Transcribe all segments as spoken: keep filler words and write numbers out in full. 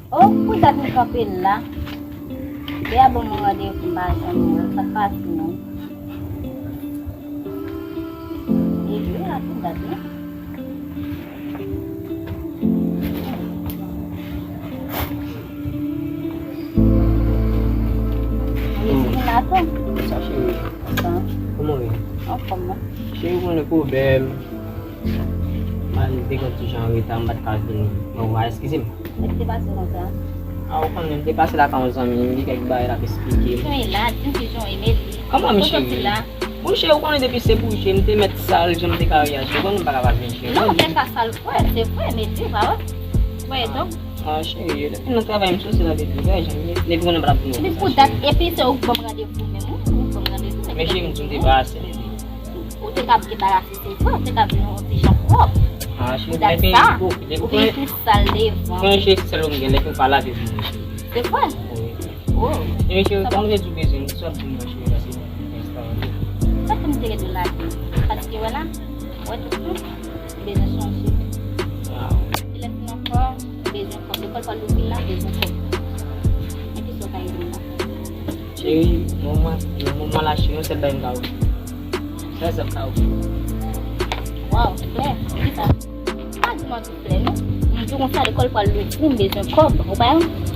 Oh, pou dat m kanpe la. Deja ban mwen randevou m pa janm wè l, sa k pase menm? Epi la pou dat non. Epi la tou. Sa cheri? Sa. Kòman w ye? Anfòm non. Cheri, ou konnen pwoblèm. Mwen te gen ti jan reta, m pa t ka vini. Bon, w a eskize m. Sa ki te pase konsa? A, ou konnen, m te pase lakay yon zanmi m, gen kèk bagay l ap esplike m. Jan e la, di m ki jan e, Meli. Kòman m, cheri? Bon, cheri, ou konnen depi se pou je, m te mèt sal, jan m te ka reyaji. Ou konnen m pa kapab vin, cheri. Non, se pa sal, frè, se vre, Meli, pa wè. Wè, donk. A, cheri, depi nan travay m soti la, depi, wè, jan m ye. Depi konnen m pa t ap vin. Epi pou dat, epi se ou k ban m randevou menm, wi, ou k ban m randevou. Men cheri, m di w m te pase, Meli. Ou te ka debarase, se vre, ou te ka vin yon ti jan pwòp. A, cheri, lè fen, ou vin tou sal devan. Kwen je sèl ou m gen, lè fen pa lave pou mwen, cheri. Se vre? Wi. Oh. E cheri, kòman te di w bezwen m, sa w ap di m nan, cheri, la, se yon instan. Sa fè m te rete lave. Paske, wè la, wè tout, tout, bezwen chanje. Wow. E lè fin ankò, bezwen kòb. Lekòl pa louvri la, bezwen kòb. Men kisa w ka ede m la? Cheri, nan moman, nan moman la, cheri, yon sèl bagay m ka ofri w. Sèl sa m ka ofri w. Waw, flè, kisa? Pa di m anpil flè, non. M di w konsa, lekòl pral louvri, m bezwen kòb. Ou pa,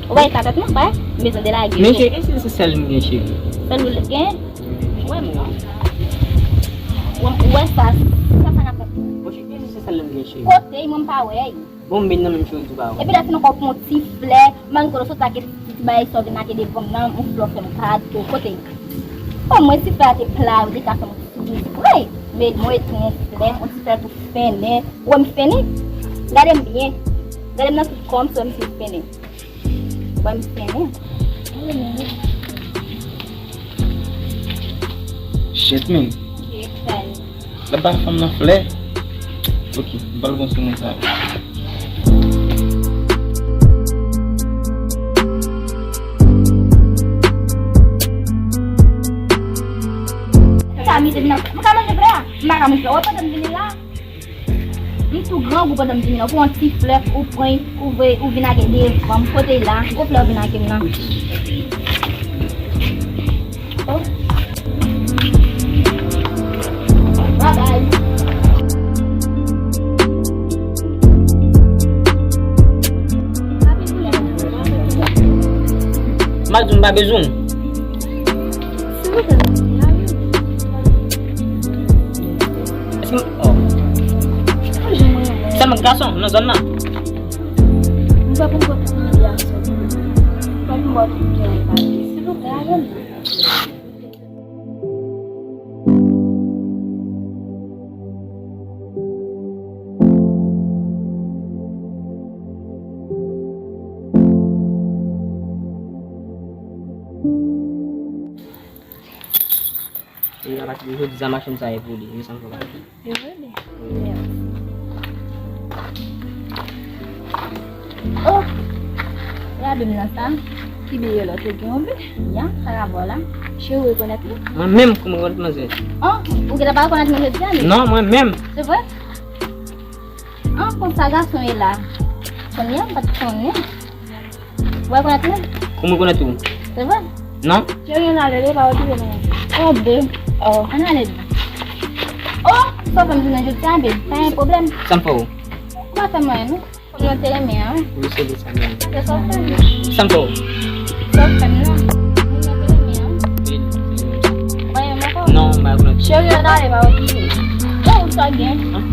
ou pa wè sa tèt mwen, ou pa wè? M bezwen delage. Men cheri, èske se sèl m gen, cheri? Sèl ou gen? Wè m non. Wè, wè sa, sa, sa n ap fè. Bon, cheri, èske se sèl m gen, cheri? Kote, mwen m pa wè. Bon, m vin nan menm cheri tou ba ou. Epi lè fin ankò pou yon ti flè, malgre w sot ak ti bagay sa w vin ak devan m nan, yon flè w fè m kado. Kote? Bon, mwen ti flè a te pla, ou te ka fè m yon ti souri vre. Men mwen tou yon flè, yon ti flè tou fennen. Ou wè m fennen? Gade m byen. Gade m nan tout kò m, si w wè m si m fennen. Ou wè m fennen? Shit, man. L ap ba fanm nan flè. Ok, m pral pran sou moun sa. Sa, mi te vin nan, m ka manje flè a? M pa ka manje flè. Ou pandan m vini la? M tou grangou pandan m vini la. Ou pran yon ti flè, ou pran, ou voye, ou vin ak devan m. Kote la? Gwo flè ou vin ak m nan. Oh. Babay. M pa di w m pa bezwen w. Èske m, oh. Sèlman gason nan zòn nan. M pa konn kòman pou mande a sè. M pa konn kòman pou mande a sè. Silvouplè, ale m. E apati de jodi sa, machin sa e pou li, li sanfò pa. Li vole? Wi. Oh! Gade m nan sa. Ki biyè lòt yo gen yon bi? Ya, sa ka bò la. Cheri, ou rekonèt li? Mwen menm, kòman rekonèt manzè? Oh, ou gentan pa rekonèt manzè di a li? Non, mwen menm. Se vre? Ah, konsa gason ye la. Kounye a, m pa t konnen. Ou rekonèt mwen? Ou rekonèt ou? Se vre? Non? Cheri, ann ale, li pa okipe nou. Oh, babe. Oh, ann ale. Oh, sa w fè m jounen jodi a, babe. Pa gen pwoblèm. Sa m fè w? Ou pa fè m anyen, non. Kòm nou te renmen an, wi. Wi, se de sa menm. Se sa w fè m? Sa m fè w? Sa w fè m nan? Kòm nou te renmen an. Wi, se de sa. Ou pa renmen m ankò? Non, m pa renmen. Cheri, ann ale, pa okipe. Oh, ou sa gen? An?